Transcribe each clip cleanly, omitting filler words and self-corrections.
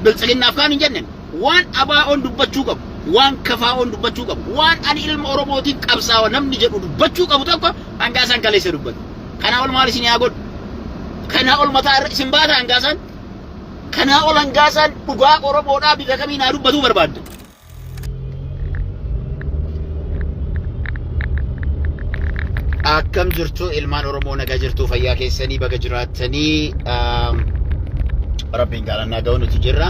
Biltsiginnaaf kaan hin jennen. Waan ABO'n dubbachuu qabu, waan KFO'n dubbachuu qabu, waan ani ilma Oromootiif qabsaawa namni jedhu dubbachuu qabu tokko Hangaasaan kaleessa dubbate. Kanaa ol maal isin haa godhu? Kanaa ol mataa irra isin baata Hangaasaan? Kanaa ol Hangaasaan dhugaa Oromoodhaa bifa kamiin haa dubbatuu barbaadda? Akkam jirtu ilmaan Oromoo, nagaa jirtu, fayyaa keessanii, baga jiraattanii, rabbiin gaalannaa ga'u nuti jirra.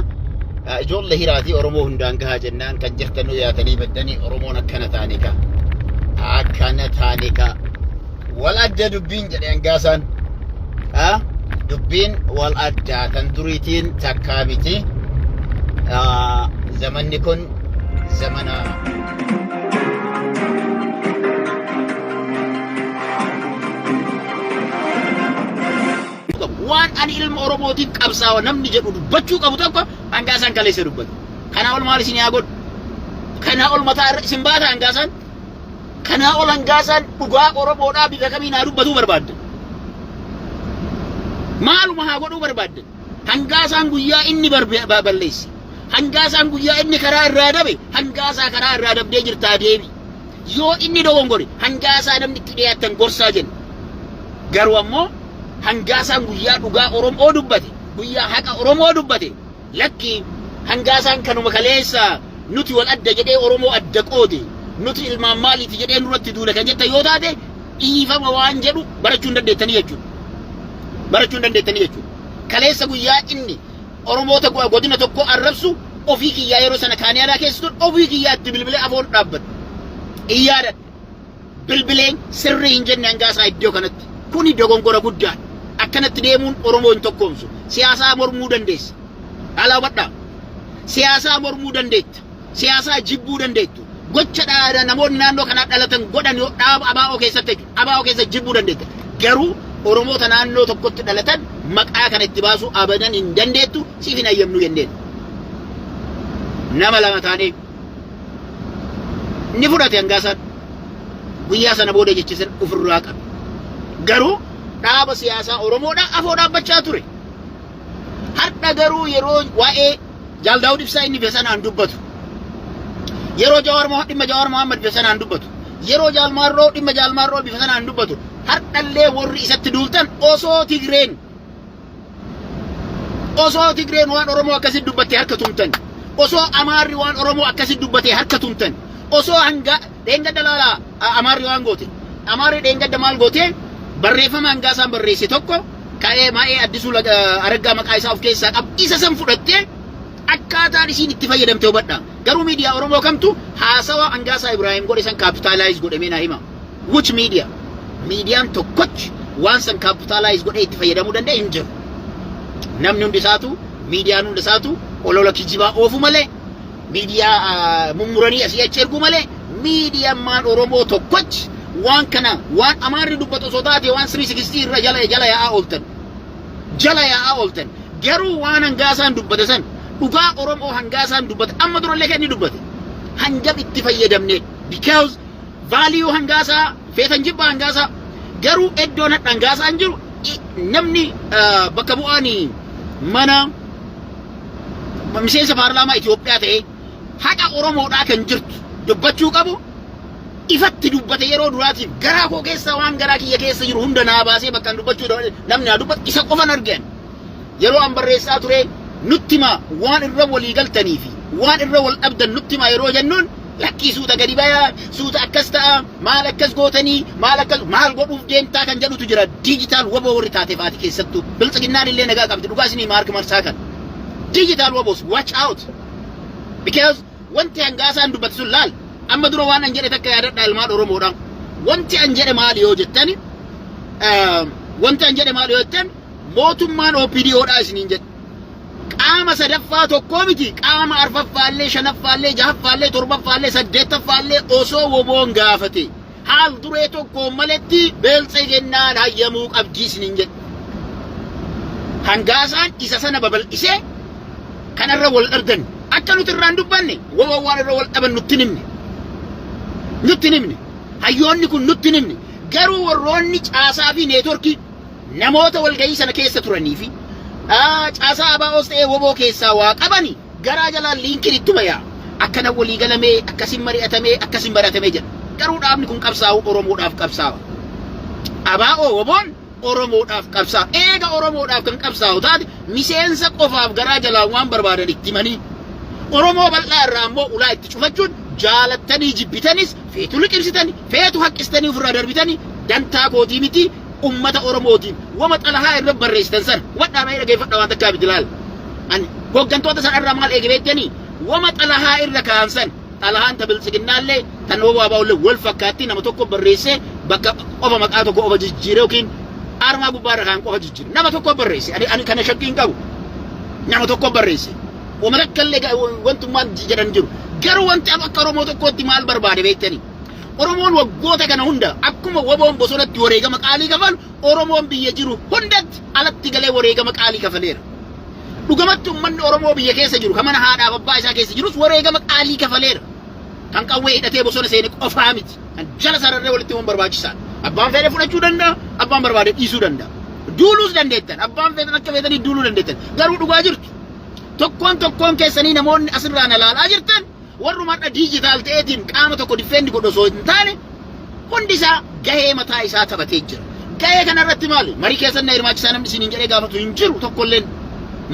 Ijoollee hiraatii Oromoo hundaan gahaa jennaan kan jirtan nu yaatanii baddanii. Oromoon akkana taane ka. Akkana taane ka. Wal adda dubbiin jedhe Hangaasaan. Dubbiin wal addaa tan duriitiin takkaa miti. Zamanni kun zamana qabu. Waan ani ilma Oromootiif qabsaawa namni jedhu dubbachuu qabu tokko Hangaasaan kaleessa dubbate. Kanaa ol maal isin haa godhu? Kanaa ol mataa irra isin baata Hangaasaan? Kanaa ol Hangaasaan dhugaa Oromoodhaa bifa kamiin haa dubbatuu barbaadda? Maaluma haa godhuu barbaadda? Hangaasaan guyyaa inni balleesse. Hangaasaan guyyaa inni karaa irraa dabe, Hangaasaa karaa irraa dabdee jirtaa deebi. Yoo inni dogongore, Hangaasaa namni itti dhiyaatan gorsaa jenna. Garuu ammoo Hangaasaan guyyaa dhugaa Oromoo dubbate, guyyaa haqa Oromoo dubbate, lakki, Hangaasaan kanuma kaleessa nuti wal adda jedhee Oromoo adda qoode, nuti ilmaan maaliiti jedhee nurratti duule kan jettan yoo taate, dhiifama waan jedhu barachuu hin dandeettanii jechuudha. Barachuu hin dandeettanii jechuudha. Kaleessa guyyaa inni Oromoota godina tokko arrabsu, ofii kiyyaa yeroo sana Kaaniyaadaa keessa ture, ofii kiyyaa itti bilbilee afoon dhaabbadhe. In yaadadha. Bilbileen sirrii hin jenne Hangaasaa iddoo kanatti. Kuni dogongora guddaadha. Akkanatti deemuun Oromoo hin tokkoomsu. Siyaasaa mormuu dandeessa. Haala hubadhaa. Siyaasaa mormuu dandeetta. Siyaasaa jibbuu dandeettu. Gocha namoonni naannoo kanaa dhalatan godhan yoo dhaaba ABO keessatti jechuudha. ABO keessa jibbuu dandeetta. Garuu Oromoota naannoo tokkotti dhalatan maqaa kana itti baasuu abadan hin dandeettu, siif hin hayyamnu jenneen. Nama lama taanee ni fudhate Hangaasaan. Guyyaa sana booda jecha san ofirraa qabe. Garuu dhaaba siyaasaa Oromoodhaa afoo dhaabbachaa ture. Har'a garuu yeroo waa'ee Jaal Daawud Ibsaa inni bifa sanaan dubbatu. Yeroo Jawaar Mohaammed dhimma Jawaar Mohaammed bifa sanaan dubbatu. Yeroo Jaal Maarroo dhimma Jaal Maarroo bifa sanaan dubbatu. Har'allee warri isatti duultan osoo Tigreen waan Oromoo akkasitti dubbatte harka tumtan. Osoo Amaarri waan Oromoo akkasitti dubbate harka tumtan. Osoo hanga dheengadda laalaa Amaarri waan goote. Amaarri dheengadda maal goote? Barreeffama Hangaasaan barreesse tokko ka'ee maa'ee Addisuu Araggaa maqaa isaa of keessaa qabu isa san fudhattee akkaataan isiin itti fayyadamte hubadha. Garuu miidiyaa Oromoo kamtu haasawa Hangaasaa Ibraahim godhe san capitalize godhamee naa hima? Which media? Miidiyaan tokkochi waan san capitalize godhee itti fayyadamuu danda'e hin jiru. Namni hundi isaatu, miidiyaan hundi isaatu olola kijibaa oofu malee, miidiyaa mummuranii asii achi erguu malee, miidiyaan Oromoo tokkochi waan kana, waan Amaarri dubbatu osoo taate waan 360 irra jala jala yaa'aa ooltan. Jala yaa'aa ooltan. Garuu waan Hangaasaan dubbate san, dhugaa Oromoo Hangaasaan dubbate, amma durallee kan inni dubbate hangam itti fayyadamne? Because value Hangaasaa feetan jibba Hangaasaa, garuu iddoon hadha Hangaasaan jiru, namni bakka bu'aan mana miseensa paarlaamaa Itoophiyaa ta'ee haqa Oromoodhaa kan jirtu dubbachuu qabu ifatti dubbate, yeroo duraatiif garaa koo keessa waan garaa kiyya keessa jiru hunda naa baasee bakka dubbachuu namni naa dubbatu isa qofan argan. Yeroo an barreessaa ture, nutti himaa, waan irra walii galtanii fi waan irra wal dhabdan nutti himaa yeroo jennuun, lakkii, suuta gadi bayaa, suuta akkas ta'a, maal akkas gootanii, maal akkas maal godhuuf deemtaa kan jedhutu jira. Digital waboo warri taate faati keessattuu Biltsiginnaan illee nagaa qabdi. Dhugaa isinii maarki marsaa kan digital waboos, watch out, because wanti Hangaasaan dubbate sun laal. Amma dura waan an jedhe takka yaadadhaa, ilmaan Oromoodha. Wanti an jedhe maali yoo jettani, wanti an jedhe maali yoo jettan, mootummaan OPDOdha isiniin jedhe. Qaama sadaffaa tokkoo miti, qaama arfaffaallee, shanaffaallee, jahaffaallee, torbaffaallee, saddeettaffaallee osoo woboon gaafate haal duree tokkoon maletti Biltsiginnaan hayyamuu qabdii isiniin jedhe. Hangaasaan isa sana babal'isee kanarra wal dhabdan akka nuti irraan dubbanne, woboo waan irra wal dhaban nutti himne, nutti himne, hayyoonni kun nutti himne. Garuu warroonni caasaa fi networkii namoota walgahii sana keessa turanii fi Caasaa ABOs ta'ee WBO keessaa waa qabani garaa jalaan liinkiin ittuma yaa. Akkana walii galamee, akkasin mari'atamee, akkasin baratamee jedha. Garuu dhaabni kun qabsaa'u Oromoodhaaf qabsaa'a. ABO WBOn Oromoodhaaf qabsaa'a. Eega Oromoodhaaf kan qabsaa'u taate, miseensa qofaaf garaa jalaan waan barbaadan itti himanii, Oromoo bal'aa irraa ammoo ulaa itti cufachuun, jaalattanii jibbitanis, feetu liqimsitanii feetu haqqistanii ofirraa darbitanii, dantaa kootii miti. Ummata Oromootiin wama xalahaa irra barreessitan sana hubadhaa, mee dhageeffadha. Waan takkaa miti, laala. Ani hooggantoota sana irraa maal eege beektanii? Wama xalahaa irra kaa'an sana, xalahaan ta Biltsiginnaallee tan WBOllee wal fakkaatti. Nama tokko barreessee bakka qofa maqaa tokko qofa jijjiire yookiin armaa gubbaa irra kaa'an qofa jijjiire. Nama tokko barreesse. Ani kana shakkii hin qabu. Nama tokko barreesse. Wama takkallee wantummaan jedhan jiru. Garuu wanti akka Oromoo tokkootti maal barbaade beektanii? Oromoon waggoota kana hunda akkuma WBOn bosonatti wareegama qaalii kafalu, Oromoon biyya jiru hundatti alatti galee wareegama qaalii kafaleera. Dhugamatti uummanni Oromoo biyya keessa jiru, kan mana haadhaaf abbaa isaa keessa jirus, wareegama qaalii kafaleera. Kan qawwee hidhatee bosona seene qofaa miti. Kan jala sararree walitti himuun barbaachisaadha. Abbaan fedhe fudhachuu danda'a, abbaan barbaade dhiisuu danda'a. Duuluus dandeettan, abbaan feetan akka feetanii duuluu dandeettan. Garuu dhugaa jirtu. Tokkoon tokkoon keessanii namoonni asirraa na laalaa jirtan, warruma har'a diijitaal ta'eetiin qaama tokko defend godhu osoo hin taane, hundi isaa gahee mataa isaa taphatee jira. Gahee kana irratti maali? Marii keessatti na hirmaachisaa namni isiniin jedhee gaafatu hin jiru tokkolleen.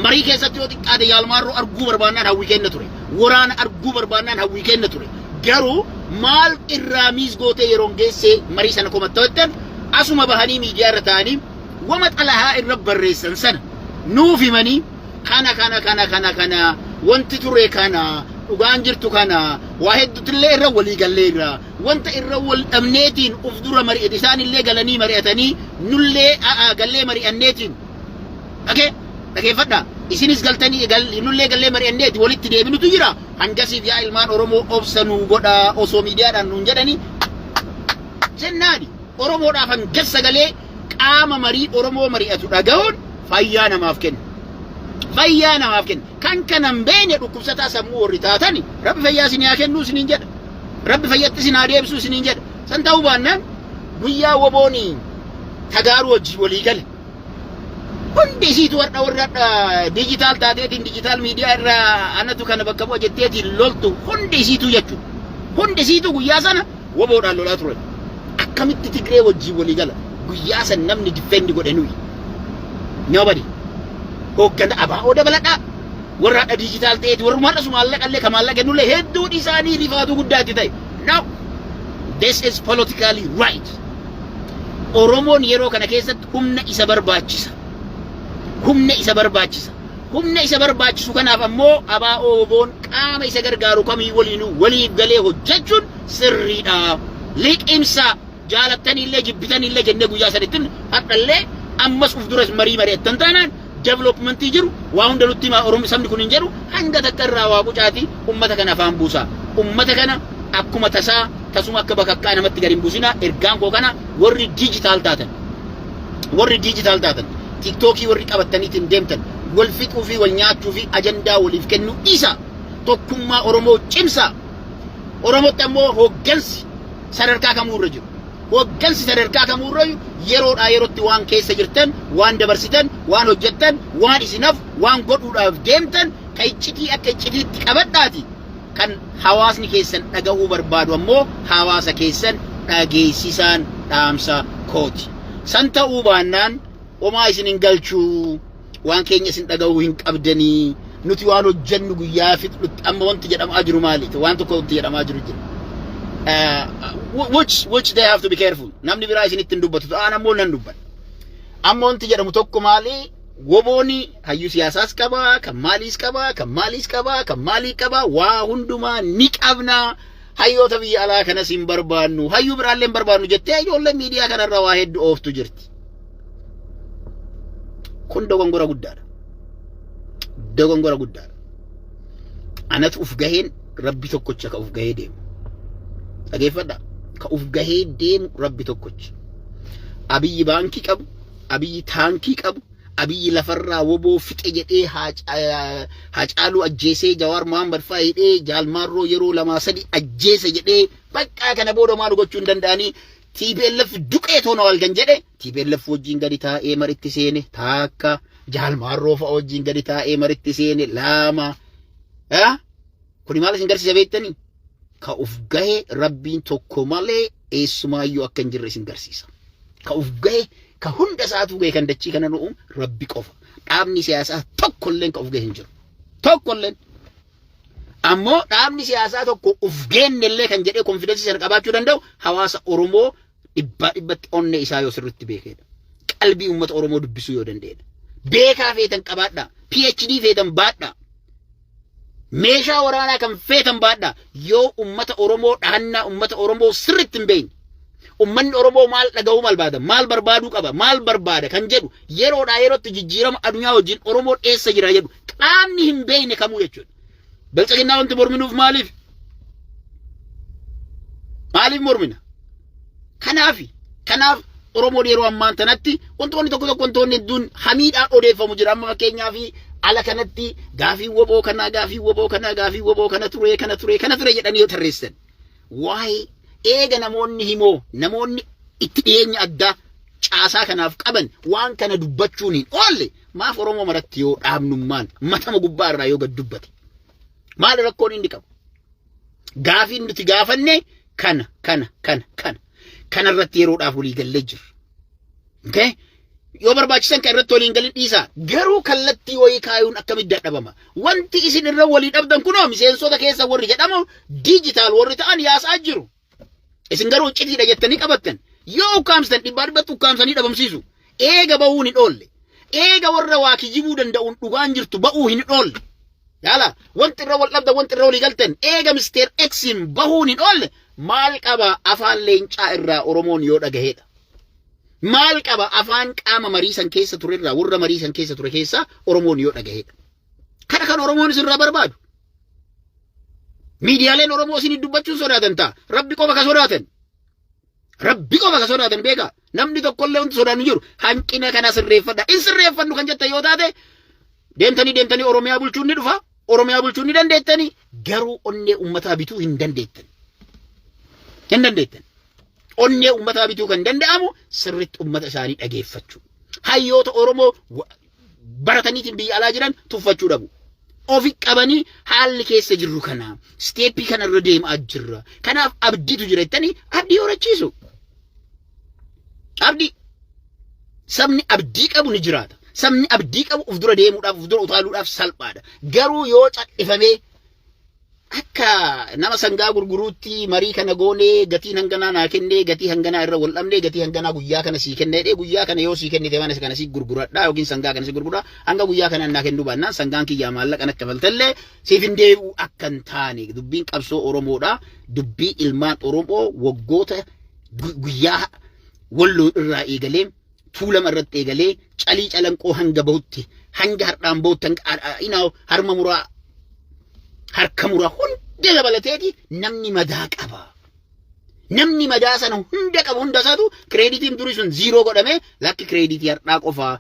Marii keessatti yoo xiqqaate yaalmaarroo arguu barbaannaan hawwii kenna ture. Waraana arguu barbaannaan hawwii kenna ture. Garuu maal irraa miis gootee yeroon geessee marii sana komatta, asuma bahanii miidiyaa irra ta'anii wama xalahaa irra barreessan sana nuuf himanii, kana kana kana kana kana wanti ture, kana dhugaan jirtu, kana waa hedduutillee irra walii galleerra, wanta irra wal dhabneetiin uf dura mari'ate, isaan illee galanii mari'atanii, nullee gallee mari'anneetiin, dhagee dhageeffadha, isinis galtanii nullee gallee mari'anneeti walitti deebinutu jira. Hangasiif yaa ilmaan Oromoo obsa nuu godhaa osoo miidiyaadhaan nuun jedhanii jennaani, Oromoodhaaf hangas sagalee qaama marii Oromoo mari'atu dhaga'uun fayyaa namaaf kenna. Fayyaa namaaf kenna. Kan kana hin beekne dhukkubsataa sammuu warri taatani, Rabbi fayyaa isin haa kennuu isiniin jedha. Rabbi fayyatti isin haa deebisuu isiniin jedha. San ta'uu baannaan, guyyaa WBOni tagaaruu wajjin walii gale, hundi isiitu har'a warri har'a diijitaal taateetiin diijitaal miidiyaa irraa anatu kana bakka bu'a jetteetiin loltu, hundi isiitu jechuudha. Hundi isiitu guyyaa sana WBOdhaan lolaa turan. Akkamitti Tigree wajjin walii gala? Guyyaa san namni defend godhe nuyi. Nobody. Hooggana ABO dabaladhaa. Warra har'a diijitaal ta'eeti warri har'a maallaqa illee kan maallaqa kennullee hedduun isaanii rifaatu guddaa itti ta'e. Now this is politically right. Oromoon yeroo kana keessatti humna isa barbaachisa. Humna isa barbaachisa. Humna isa barbaachisu kanaaf ammoo ABO WBOn qaama isa gargaaru kamii waliinuu waliif galee hojjechuun sirriidha. Liqimsa jaalattaniillee jibbitaniillee jennee guyyaa sanitti, har'allee ammas uf duras marii mari'attan taanaan, developmentii jiru waa hunda nutti himaa. Oromoo sabni kun hin jedhu, hanga takka irraa waa qucaati ummata kana afaan buusa. Ummata kana akkuma tasaa tasuma akka bakakkaa namatti gadi hin buusinaa. Ergaan koo kana, warri diijitaal taatan, warri diijitaal taatan, TikTokii warri qabattaniitiin deemtan, wal fixuu fi wal nyaachuu fi ajandaa waliif kennuu dhiisa. Tokkummaa Oromoo cimsa. Oromootti ammoo hooggansi sadarkaa kamuurra jiru, hooggansi sadarkaa kamuurra jiru, yeroodhaa yerootti waan keessa jirtan, waan dabarsitan, waan hojjettan, waan isin hafu, waan godhuudhaaf deemtan ka iccitii akka iccitiitti qabadhaati, kan hawaasni keessan dhaga'uu barbaadu ammoo hawaasa keessan dhageessisaan dhaamsa kooti. San ta'uu baannaan homaa isin hin galchuu, waan keenya isin dhaga'uu hin qabdanii, nuti waan hojjennu guyyaa fixnutti. Amma wanti jedhamaa jiru maali? Waan tokko wanti jedhamaa jiru jira. Which they have to be careful. Namni biraa isinitti hin dubbatu. Ta'an ammoo nan dubbadha. Amma wanti jedhamu tokko maali? WBOni hayyuu siyaasaas qaba, kan maaliis qaba, kan maaliis qaba, kan maalii qaba, waa hundumaa ni qabna. Hayyoota biyya alaa kanas hin barbaannu, hayyuu biraallee hin barbaannu jettee ijoolleen miidiyaa kanarra waa hedduu ooftu jirti. Kun dogongora guddaadha. Dogongora guddaadha. Anatu uf gaheen Rabbi tokkocha ka uf gahee deemu. Dhageeffadha. Ka uf gahee deemu Rabbi tokkocha. Abiyyi baankii qabu, Abiyyi taankii qabu, Abiyyi lafarraa WBO fixe jedhee Haacaaluu ajjeesee, Jawaar Mohaammed fa'aa hidhee, Jaalmaarroo yeroo lamaa sadi ajjeese jedhee, bakka kana booda maal gochuu hin danda'anii, TPLF duqee toona wal kan jedhe, TPLF wajjin gadi taa'ee maritti seene taakka Jaal Maarroo fa'a wajjin gadi taa'ee maritti seene 2. Kuni maal isin garsiisa beektanii? Ka uf gahe Rabbiin tokko malee eessumaayyuu akka hin jirre isin garsiisa. Ka uf gahe, ka hunda isaatuu gahe, kan dachii kana nu uume Rabbi qofa. Dhaabni siyaasaa tokkolleen ka uf gahe hin jiru. Tokkolleen. Ammoo dhaabni siyaasaa tokko uf geennellee kan jedhee confidence sana qabaachuu danda'u hawaasa Oromoo dhibbaa dhibbatti onnee isaa yoo sirriitti beekedha. Qalbii uummata Oromoo dubbisuu yoo danda'edha. Beekaa feetan qabaadhaa. PhD feetan baadhaa. Meeshaa waraanaa kan feetan baadhaa. Yoo uummata Oromoo, dhahannaa uummata Oromoo sirriitti hin beekne, uummanni Oromoo maal dhaga'uu barbaada, maal barbaaduu qaba, maal barbaada kan jedhu, yeroodhaa yerootti jijjiirama addunyaa wajjin Oromoon eessa jira jedhu qaamni hin beekne kamuu jechuudha. Biltsiginnaa wanti morminuuf maaliif? Maaliif mormina? Kanaafi. Kanaaf Oromoon yeroo ammaan tanatti wantoonni tokko tokko, wantoonni hedduun hamiidhaan odeeffamu jira. Amma fakkeenyaaf ala kanatti gaafii WBO kanaa, gaafii WBO kanaa, gaafii WBO kana ture, kana ture, kana ture jedhanii yoo tarreessan. Waa'ee eega namoonni himoo, namoonni itti dhiyeenya addaa caasaa kanaaf qaban waan kana dubbachuun hin oolle, maaf Oromoo maratti yoo dhaabnummaan matama gubbaa irraa yoo gad dubbate maal rakkoon inni qabu? Gaafiin nuti gaafanne kana, kana, kana, kana. Kana irratti yeroodhaaf walii gallee jirra. Okay? Yoo barbaachisan kan irratti waliin galin dhiisaa. Garuu kallattii wayii kaayuun akkamitti dadhabama? Wanti isin irra walii dhabdan kunoo miseensota keessa warri jedhamu digital warri ta'an yaasaa jiru. Isin garuu iccitiidha jettanii qabattan. Yoo ukkaamsitan dhibbaa dhibbatti ukkaamsanii dhabamsiisu. Eega ba'uun hin oolle. Eega warra waa kijibuu danda'uun dhugaan jirtu ba'uu hin oolle. Yaala wanti irra wal dhabdan, wanti irra walii galtan eega Mister Xiin bahuun hin oolle, maal qaba afaan leencaa irraa Oromoon yoo dhagaheedha? Maal qaba afaan qaama mariisan keessa ture irraa, warra mariisan keessa ture keessaa Oromoon yoo dhagaheedha? Kana kan Oromoon isinirraa barbaadu. Miidiyaaleen Oromoo isin dubbachuun sodaatan ta'a. Rabbi qofa ka sodaatan. Rabbi qofa ka sodaatan beekaa. Namni tokkollee wanti sodaannu jiru hanqina kana sirreeffadha. In sirreeffannu kan jettan yoo taate, deemtanii deemtanii Oromiyaa bulchuun ni dhufa. Oromiyaa bulchuun ni dandeettanii, garuu onnee uummataa bituu hin dandeettan. Hin dandeettan. Onnee uummataa bituu kan danda'amu sirriitti uummata isaanii dhageeffachuu. Hayyoota Oromoo barataniitiin biyya alaa jiran tuffachuu dhabu. Ofi qabanii haalli keessa jirru kana, step kana irra deemaa jirra. Kanaaf abdiitu jira jettanii abdii horachiisu. Abdii. Sabni abdii qabu ni jiraata. Sabni abdii qabu uf dura deemuudhaaf, uf dura utaaluudhaaf salphaadha. Garuu yoo cal'ifamee akka nama sangaa gurguruutti marii kana goonee, gatiin hanganaa naa kennee, gatii hanganaa irra wal dhabnee, gatii hanganaa guyyaa kana sii kennee jedhee, guyyaa kana yoo sii kennite mana kana sii gurguradhaa yookiin sangaa kana sii gurguradhaa, hanga guyyaa kana naa kennuu baannaan sangaan kiyyaa maallaqa natti kafaltallee siif hin deebi'u akka hin taane, dubbiin qabsoo Oromoodha. Dubbii ilmaan Oromoo waggoota guyyaa Walloo irraa eegalee, Tuulama irratti eegalee, Calii Calanqoo hanga bahutti, hanga har'aan bahutti, hanga harma muraa, harka muraa hunda dabalateeti namni madaa qaba. Namni madaa sana hunda qabu hunda isaatu creditiin durii sun zero godhamee, lakki, credit har'aa qofaa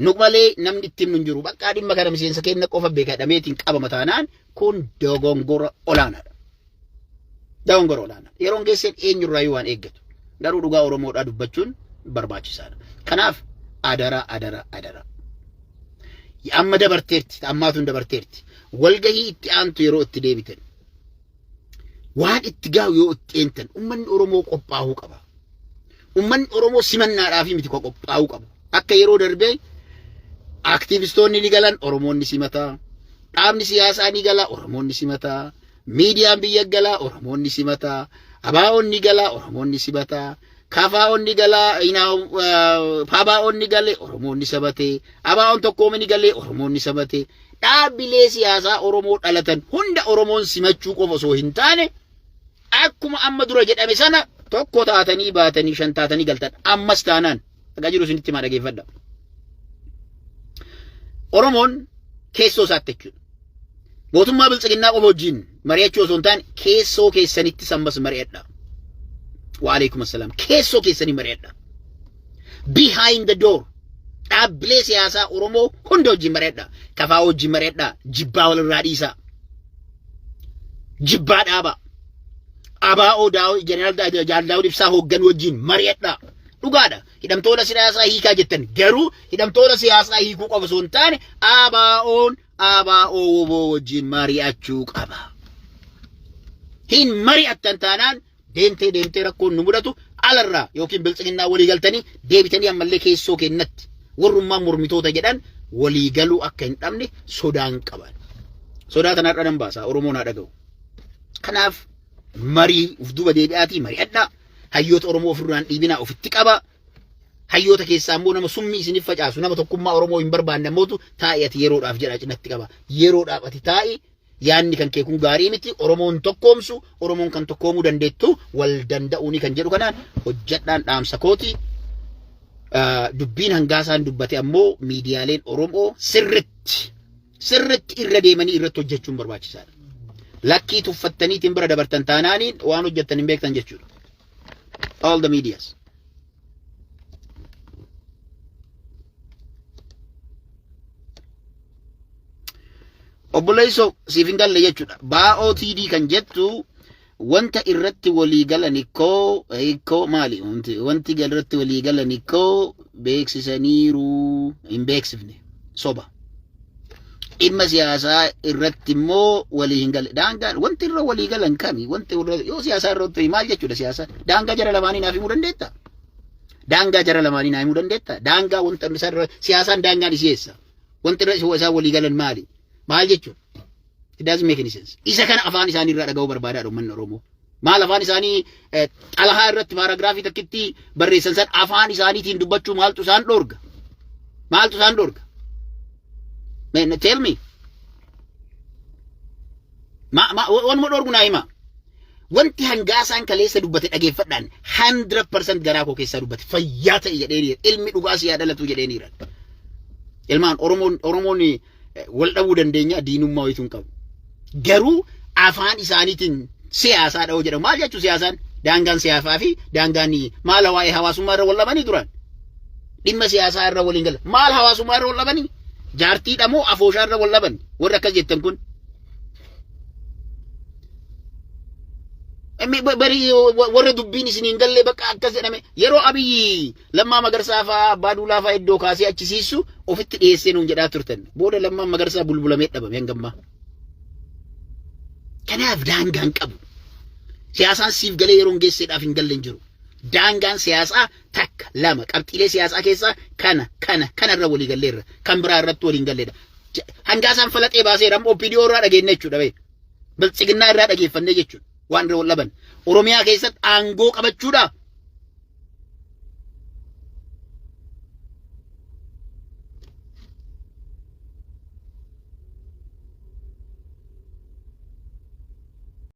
nu malee namni itti himnu hin jiru. Bakka dhimma kana miseensa keenya qofa beekadhameetiin qabama taanaan kun dogongora olaanaadha. Dogongora olaanaadha. Yeroon geesseen eenyurraayyuu waan eeggatu. Garuu dhugaa Oromoodhaa dubbachuun barbaachisaadha. Kanaaf adara, adara, adara. Amma dabarteerti, ammaatuun dabarteerti. Walgahii itti aantu yeroo itti deebitan, waan itti gahu yoo itti eentan, uummanni Oromoo qophaa'uu qaba. Uummanni Oromoo simannaadhaaf miti kan qophaa'uu qabu. Akka yeroo darbee aktiivistoonni ni galan, Oromoonni simataa. Dhaabni siyaasaa ni gala, Oromoonni simataa. Miidiyaan biyya galaa, Oromoonni simataa. ABO'n ni gala, Oromoonni simataa. KFO'n ni gala, PABO'n ni gale, Oromoonni sabatee. ABO'n tokkoome ni galee, Oromoonni sabatee. Dhaabbilee siyaasaa Oromoo dhalatan hunda Oromoon simachuu qofa osoo hin taane, akkuma amma dura jedhame sana tokko taatanii baatanii, shan taatanii galtan ammas taanaan akka jiru isinitti himaa, dhageeffadha. Oromoon keessoo isaatti jechuudha. Mootummaa Biltsiginnaa qofa wajjin mari'achuu osoo hin taane keessoo keessanitti ammas mari'adha. Waalaikum assalaam. Keessoo keessanii mari'adha. Behind the door. Dhaabbilee siyaasaa Oromoo hunda wajjin mari'adha. KFO wajjin mari'adha. Jibbaa walirraa dhiisaa. Jibbaa dhaaba. ABO Jeneraal Daawud Ibsaa hoogganuu wajjin mari'adha. Dhugaadha. Hidhamtoota siyaasaa hiikaa jettan. Garuu hidhamtoota siyaasaa hiikuu qofa osoo hin taane ABO'n ABO wbo wajjin mari'achuu qaba. Hin mari'attan taanaan deemtee deemtee rakkoon nu mudatu alarraa yookiin biltsiginnaa walii galtanii deebitanii ammallee keessoo kennatti warrummaan mormitoota jedhan walii galuu akka hin dhabne sodaan qaban. Sodaa tana har'a nan baasa Oromoon haa dhaga'u. Kanaaf marii uf duuba deebi'aatii mari'adhaa. Hayyoota Oromoo ofirraan dhiibinaa ofitti qabaa. Hayyoota keessaa immoo nama summii isiniif facaasu nama tokkummaa Oromoo hin barbaanne ammootu taa'i ati yeroodhaaf jedha cinatti qaba. Yeroodhaaf ati taa'i yaanni kan kee kun gaarii miti Oromoon tokkoomsu Oromoon kan tokkoomuu dandeettu wal danda'uuni kan jedhu kanaan hojjadhaan dhaamsa kooti. Dubbiin hangaasaan dubbate ammoo miidiyaaleen Oromoo sirritti sirritti irra deemanii irratti hojjechuun barbaachisaadha. Lakkii tuffattaniitiin bira dabartan taanaaniin waan hojjettan hin beektan jechuudha. All the medias. Obboleessoo siif hin galle jechuudha. Baa'oo TD kan jettu wanta irratti walii galan ikkoo ikkoo maali wanti wanti irratti walii galan ikkoo beeksisaniiru hin beeksifne soba. Dhimma siyaasaa irratti immoo walii hin galle. Daangaan wanti irra walii galan kami? Wanti irra yoo siyaasaa irratti maal jechuudha siyaasa? Daangaa jara lamaanii naaf himuu dandeettaa? Daangaa jara lamaanii naa himuu dandeettaa? Daangaa wanta isaan irra siyaasaan daangaan isii eessa? Wanti irra isaan walii galan maali? Maal jechuudha? It doesn't make any sense. Isa kana afaan isaanii irraa dhaga'uu barbaadaadha uummanni Oromoo. Maal afaan isaanii xalahaa irratti paaraagiraafii takkitti barreessan san afaan isaaniitiin dubbachuu maaltu isaan dhoorga? Maaltu isaan dhoorga? Tell me. Ma, ma, wanuma dhoorgu naa hima. Wanti hangaasaan kaleessa dubbate dhageeffadhaan 100% garaa koo keessaa dubbate fayyaa ta'e jedheeniira. Ilmi dhugaa si haa dhalatu jedheeniira. Ilmaan Oromoon Oromoon wal dhabuu dandeenya diinummaa wayitu hin qabu. Garuu afaan isaaniitiin siyaasaa dha'uu jedhamu. Maal jechuu siyaasaan? Daangaan siyaasaa fi daangaan maal waa'ee hawaasummaa irra wal dhabanii turan. Dhimma siyaasaa irra waliin galan. Maal hawaasummaa irra wal dhabanii? Jaartiidha moo afooshaa irra wal dhaban? Warri akkas jettan kun. Bari warra dubbiin isin hin galle bakka akkas jedhame yeroo Abiyyi Lammaa Magarsaa fa'aa Abbaa Duulaa fa'aa iddoo kaasee achi siisu ofitti dhiyeessee nuun jedhaa turtan. Booda Lammaan Magarsaa bulbulamee dhabame hangammaa. Kanaaf daangaan qabu. Siyaasaan siif galee yeroon geesseedhaaf hin galle hin jiru. Daangaan siyaasaa takka lama qabxiilee siyaasaa keessaa kana kana kanarra walii galleerra kan biraa irratti walii hin galleedha. Hangaasaan falaxee baaseera amma OPDO irraa dhageenne jechuudha bee. Biltsiginnaa irraa dhageeffannee jechuudha waan irra wal dhaban. Oromiyaa keessatti aangoo qabachuudha.